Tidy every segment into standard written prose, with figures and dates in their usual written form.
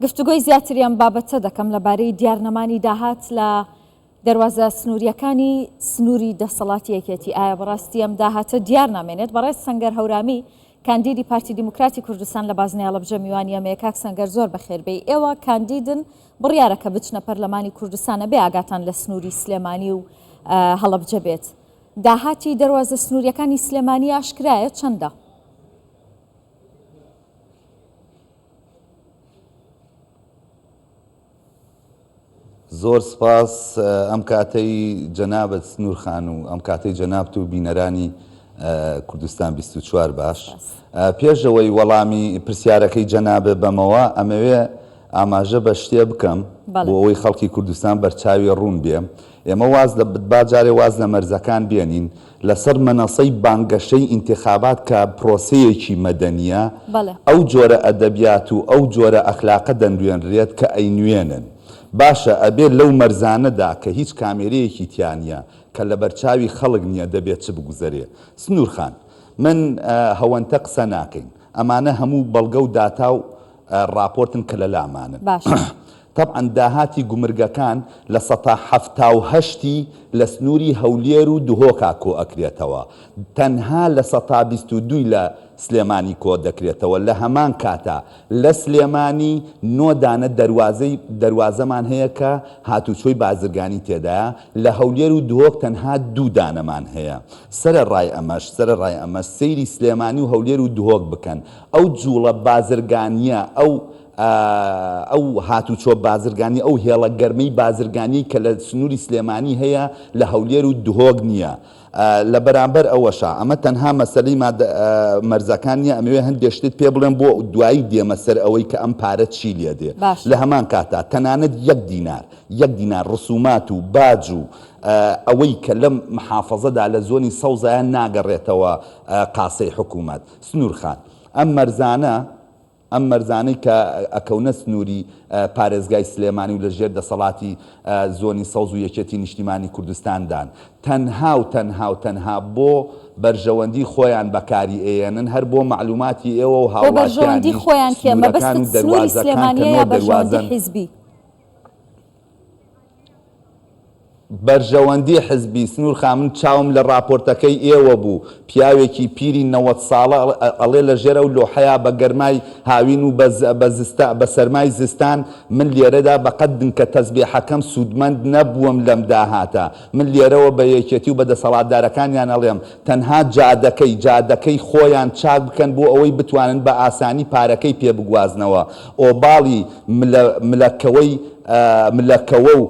گفتوگۆی زیاتری ئەم بابەتە دەکەم لەبارەی دیارنەمانی داهات لە دەروازە سنووریەکانی سنووری دەسەڵاتی یەکێتی ئایا بەڕاستی ئەم داهاتە دیار نامێنێت؟ بەڕێز سەنگەر هەورامی کاندیدی پارتی دیموکراتی کوردستان لە بازنەی هەڵەبجە میوانی ئەمەیە کاک سەنگەر زۆر بەخێربێی ئێوە کاندیدن بڕیارە کە بچنە پەرلەمانی کوردستانە بێ ئاگاتان لە سنووری سلێمانی و هەڵەبجە بێت داهاتی دەروازە سنووریەکانی سلێمانی ئاشکرایە چەندە؟ زۆر سپاس ئەم کاتەی جەنابت سنوور خان و ئەم کاتەی جەنابت و بینەرانی کوردستان 24 باش پێشەوەی وەڵامی پرسیارەکەی جەنابێ بەمەوە ئەمەوێ ئاماژە بە شتێ بکەم بۆ ئەوەی خەڵکی کوردستان بەرچاوی ڕوون بێ ئێمە واز لە با جارێ واز لە مەرزەکان بێنین لەسەر مەنەسەی بانگەشەی ئینتخابات کە پرۆسەیەکی مەدەنییە، ئەو جۆرە ئەدەبیات و ئەو جۆرە ئەخلاقە دەنوێنرێت کە ئەینوێنن. باشە ئەبێ لەو مەرزانەدا کە هیچ کامێرەیەکی تیا نییە، کە لەبەرچاوی خەڵک نییە دەبێ چ بگوزەرێ؟ سنوور خان، من هەوەنتە قسە ناکەین. ئەمانە هەموو بەڵگە و داتا و ڕاپۆرتن کە لە لامانن. باشە. تەبعەن داهاتی گومرگەکان لە سەتا 78 ی لە سنووری هەولێر و دهۆکا کۆ ئەکرێتەوە، تەنها لە سەتا 22 ی لە سلێمانی کۆ دەکرێتەوە، لە هەمان کاتا لە سلێمانی نۆ دانە دەروازەی دەروازەمان هەیە کە هاتوچۆی بازرگانی تێدایە، لە هەولێر و دهۆک تەنها دوو دانەمان هەیە. سەرەڕای ئەمەش سەرەڕای ئەمەش سەیری سلێمانی و هەولێر و دهۆک بکەن ئەو جوڵە بازرگانییە ئەو ئەو هاتوچۆ بازرگانی، ئەو هێڵە گەرمەی بازرگانیەی کە لە سنووری سلێمانی هەیە لە هەولێر و دهۆک نییە. لە بەرامبەر ئەوەشا، ئەمە تەنها مەسەلەی مەرزەکان نییە، ئەمەوێ هەندێ شتت پێ بڵێم بۆ دوایی دێمە سەر ئەوەی کە ئەم پارە چی لێ دێ. لە هەمان کاتا تەنانەت یەک دینار، یەک دینار ڕسومات و باج و ئەوەی کە لەم محافەزەدا لە زۆنی سەوزایە ناگەڕێتەوە قاسەی حکوومەت. سنوور خان، ئەم مەرزانە، ئەم مەرزانەی کە ئەکەونە سنووری پارێزگای سلێمانی و لە ژێر دەسەڵاتی زۆنی سەوز و یەکێتی نیشتیمانی کوردستان دان تەنها و تەنها و تەنها بۆ بەرژەوەندی خۆیان بەکاری ئەیەنن هەر بۆ مەعلوماتی ئێوە و بۆ بەرژەوەندی هاوڵاتیانیش خۆیان کێ؟ سنوورەکان مەبەستت و سنووری دەروازەکان کە سلێمانیە نۆ یا بەرژەوەندی دەروازەن حیزبی؟ بەرژەوەندی حزبی، سنور خان من چاوم لە ڕاپۆرتەکەی ئێوە بوو، پیاوێکی پیری 90 ساڵە ئەڵێ لە ژێر ئەو لۆحەیا بە گەرمای هاوین و بە زستا بە سەرمای زستان من لێرەدا بە قەد دنکە تەزبێحەکەم سوودمەند نەبووم لەم داهاتە، من لێرەوە بە یەکێتی و بە دەسەڵاتدارەکانیان ئەڵێم تەنها جادەکەی جادەکەی خۆیان چاک بکەن بۆ ئەوەی بتوانن بە ئاسانی پارەکەی پێ بگوازنەوە ئۆباڵی ملە ملەکەوەی ملەکەوە و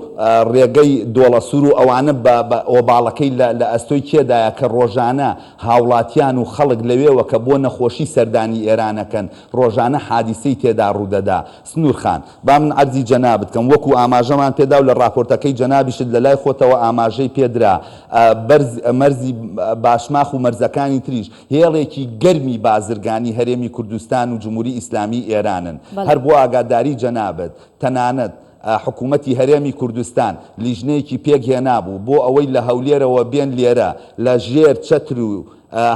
ڕێگەی دۆڵەسوور و ئەوانە بە بە ئۆباڵەکەی لە لە ئەستۆی کێدایە کە ڕۆژانە هاوڵاتیان و خەڵک لەوێوە کە بۆ نەخۆشی سەردانی ئێران ئەکەن ڕۆژانە حادیسەی تێدا ڕوودەدا سنوور خان با من عەرزی جەنابت کەم وەکو ئاماژەمان پێدا و لە ڕاپۆرتەکەی جەنابیشت لە لای خۆتەوە ئاماژەی پێدرا بەرز مەرزی باشماخ و مەرزەکانی تریش هێڵێکی گەرمی بازرگانی هەرێمی کوردستان و جمهوری ئیسلامی ئێرانن هەر بۆ ئاگاداری جەنابت تەنانەت حکوومەتی هەرێمی کوردستان لیژنەیەکی پێک هێنابوو بۆ ئەوەی لە هەولێرەوە بێن لێرە لە ژێر چەتر و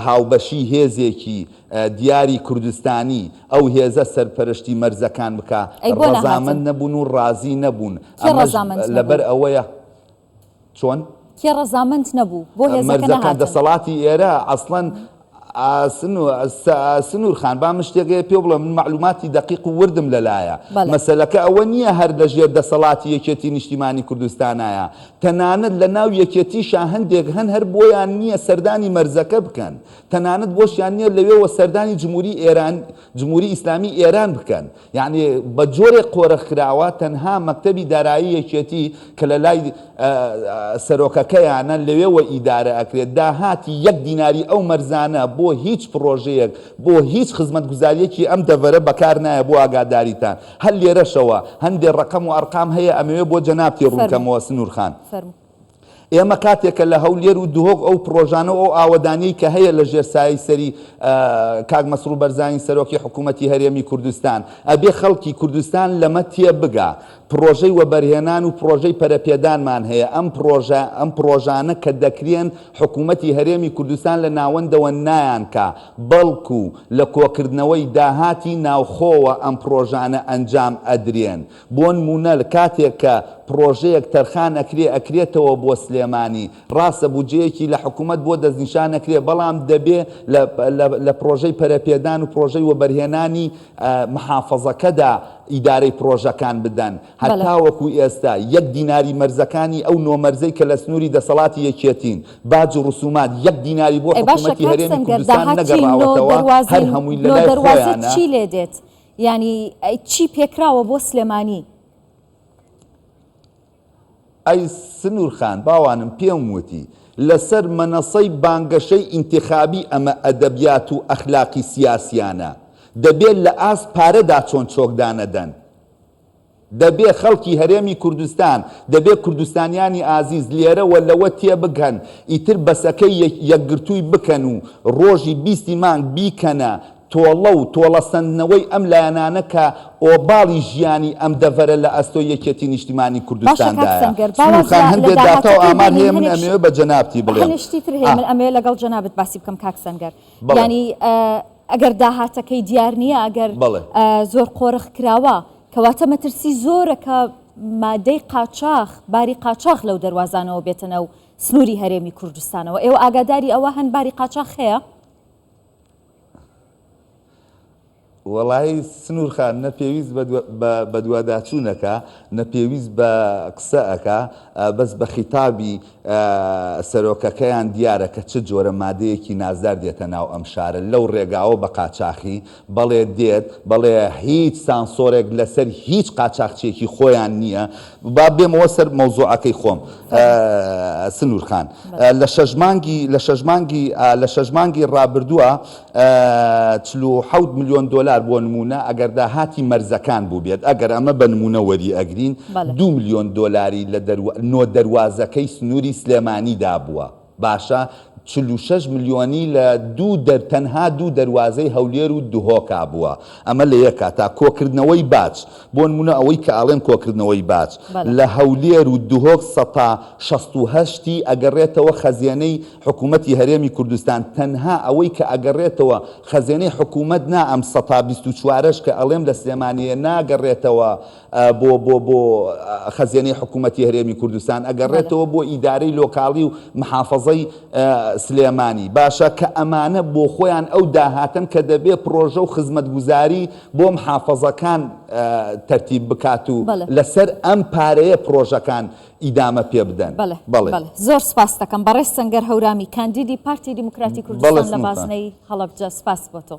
هاوبەشی هێزێکی دیاری کوردستانی ئەو هێزە سەرپەرشتی مەرزەکان بکا ئەی بۆ نەهاتن؟ ڕەزامەند نەبوون و ڕازی نەبوون کێ ئەمەش ڕەزامەند نەبوو؟ لەبەر ئەوەیە چۆن؟ کێ ڕەزامەند نەبوو؟ بۆ هێزەکە مەرزەکان نەهاتن؟ دەسەڵاتی ئێرە ئەسڵەن سنوور خان با من شتێک هەیە پێ بڵێم من مەعلوماتی دەقیق و وردم لەلایە بەڵێ. مەسەلەکە ئەوە نییە هەر لە ژێر دەسەڵاتی یەکێتی نیشتیمانی کوردستانایە تەنانەت لە ناو یەکێتیشا هەندێک هەن هەر بۆیان نییە سەردانی مەرزەکە بکەن تەنانەت بۆشیان نییە لەوێوە سەردانی جمهوری ئێران جمهوری ئیسلامی ئێران بکەن یەعنی بە جۆرێک قۆرخ کراوە تەنها مەکتەبی دارایی یەکێتی کە لە لای سەرۆکەکەیانە لەوێوە ئیدارە ئەکرێت داهاتی یەک دیناری ئەو مەرزانە بۆ هیچ پڕۆژەیەک بۆ هیچ خزمەتگوزاریەکی ئەم دەڤەرە بەکار نایە بۆ ئاگاداریتان هەر لێرەشەوە هەندێ ڕەقەم و ئەرقام هەیە ئەمەوێ بۆ جەنابتی فەرموو ڕوونکەمەوە سنوور خان. فەرموو. ئێمە کاتێک کە لە هەولێر و دهۆک ئەو پڕۆژانە و ئەو ئاوەدانیەی کە هەیە لە ژێر سایەی سەری کاک مەسرور بەرزانی سەرۆکی حکوومەتی هەرێمی کوردستان، ئەبێ خەڵکی کوردستان لەمە تێبگا. پڕۆژەی وەبەرهێنان و پڕۆژەی پەرەپێدانمان هەیە، ئەم پڕۆژە ئەم پڕۆژانە کە دەکرێن حکوومەتی هەرێمی کوردستان لە ناوەندەوە نایانکا، بەڵکو لە کۆکردنەوەی داهاتی ناوخۆوە ئەم پڕۆژانە ئەنجام ئەدرێن. بۆنموونە کاتێک کە پڕۆژەیەک تەرخان ئەکرێ ئەکرێتەوە بۆ سلێمانی، ڕاستە بودجەیەکی لە حکوومەت بۆ دەستنیشان ئەکرێ، بەڵام دەبێ لە لە پڕۆژەی پەرەپێدان و پڕۆژەی وەبەرهێنانی محافەزەکەدا ئیدارەی پڕۆژەکان بدەن. هەتاوەکو ئێستا یەک دیناری مەرزەکانی ئەو نۆ مەرزەی کە لە سنووری دەسەڵاتی یەکێتین، باج و ڕسومات یەک دیناری بۆ ئەی باشە حکوومەتی کاک هەرێمی سەنگەر کوردستان داهاتی نۆ نەگەڕاوەتەوە، هەر دەروازەی هەمووی لە نۆ لای دەروازە خۆیانە. چی لێ دێت؟ یانی چی پێکراوە بۆ سلێمانی؟ ئەی سنور خان باوانم پێم وتی لەسەر مەنەسەی بانگەشەی ئینتخابی ئەمە ئەدەبیات و ئەخلاقی سیاسیانە دەبێ لە ئاست پارەدا چۆن چۆک دانەدەن دەبێ خەڵکی هەرێمی کوردستان دەبێ کوردستانیانی ئازیز لێرەوە لەوە تێبگهن ئیتر بەسەکەی یەکگرتووی بکەن و ڕۆژی بیستی مانگ بیکەنە تۆڵە و تۆڵە سەندنەوەی ئەم لایەنانە کە ئۆباڵی ژیانی ئەم دەڤەرە لە ئەستۆی یەکێتی نیشتیمانی باشە کاک کوردستاندایە. سەنگەر با سنوور واز خان لە لە هەندێ داتا و داهاتەکەی ئامار بێنین هەیە من هەنێک ش ئەمەوێ بە جەنابتی بڵێم. هەنێ شتی تر هەیە ئا. من ئەمەوێ لەگەڵ جەنابت باسی بکەم کاک سەنگەر بەڵێ. یانی ئەگەر داهاتەکەی دیار نییە ئەگەر بەڵێ. زۆر قۆرخ کراوە کەواتە مەترسی زۆرە کە مادەی قاچاخ باری قاچاخ لەو دەروازانەوە بێتە ناو سنووری هەرێمی کوردستانەوە ئێوە ئاگاداری ئەوە هەن باری قاچاخ هەیە؟ وەڵایی سنور خان نە پێویست بە بەدواداچوون ئەکا نە پێویست بە قسە ئەکا بەس بە خیتابی سەرۆکەکەیان دیارە کە چ جۆرە مادەیەکی نازدار دێتە ناو ئەم شارە لەو ڕێگاوە بە قاچاخی بەڵێ دێت بەڵێ هیچ سانسۆرێک لەسەر هیچ قاچاخچیەکی خۆیان نییە با بێمەوە سەر مەوزوعەکەی خۆم سنور خان لە شەش مانگی لە شەش مانگی لە شەش مانگی ڕابردووە 47 ملیۆن دۆلار بۆ نمونە ئەگەر داهاتی مەرزەکان بووبێت ئەگەر ئەمە بە نمونە وەری ئەگرین دو ملیۆن دۆلاری لە نۆ دەروازەکەی سنووری سلێمانیدا بووە باشە 46 ملیۆنی لە دوو دەر تەنها دوو دەروازەی هەولێر و دهۆکا بووە ئەمە لە یەک کاتا کۆکردنەوەی باج بۆ نمونە ئەوەی کە ئەڵێن کۆکردنەوەی باج لە هەولێر و دهۆک سەتا 68 ی ئەگەڕێتەوە خەزێنەی حکومەتی هەرێمی کوردستان تەنها ئەوەی کە ئەگەڕێتەوە خەزێنەی حکومەت نا ئەم سەتا 24ەش کە ئەڵێم لە سلێمانیە ناگەڕێتەوە بۆ بۆ بۆ خەزێنەی حکوومەتی هەرێمی کوردستان ئەگەڕێتەوە بۆ ئیدارەی لۆکاڵی و محافەزەی سلێمانی باشە کە ئەمانە بۆ خۆیان ئەو داهاتەن کە دەبێ پڕۆژە و خزمەتگوزاری بۆ محافەزەکان تەرتیب بکات و لەسەر ئەم پارەیە پڕۆژەکان ئیدامە پێ بدەن. بەڵێ بەڵێ زۆر سپاست دەکەم بەڕێز سەنگەر هەورامی کاندیدی پارتی دیموکراتی کوردستان لە بازنەی هەڵەبجە سپاس بۆ تۆ.